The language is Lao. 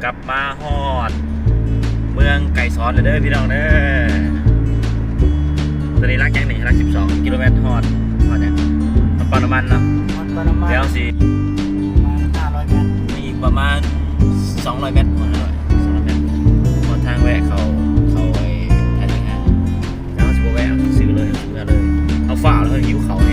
ກັບມາຮອດເມືອງໄກສອນແລ້ວເດີພີ່ນ້ອງເດີ. ຕອນນີ້ຫຼັກຫຍັງນີ້? ຫຼັກສິບສອງກິໂລແມັດ ຮອດ ຮອດຫຍັງ? ຮອດປ້ຳນ້ຳມັນເນາະ. ຮອດປ້ຳນ້ຳມັນ. ດຽວຊິ ປະມານຫ້າຮ້ອຍແມັດ ມີອີກປະມານສອງຮ້ອຍແມັດ ຮອດຫ້າຮ້ອຍ ສອງຮ້ອຍແມັດ ຮອດທາງແວະເຂົ້າ ເຂົ້າໄອ້ທ່າເຮືອ. ດຽວເຮົາຊິບໍ່ແວະ ເຮົາຊິຊື້ເລີຍ ເຮົາຊິເມືອເລີຍ. ເຮົາຟ້າວ ເຮົາຫິວເຂົ້າແຮ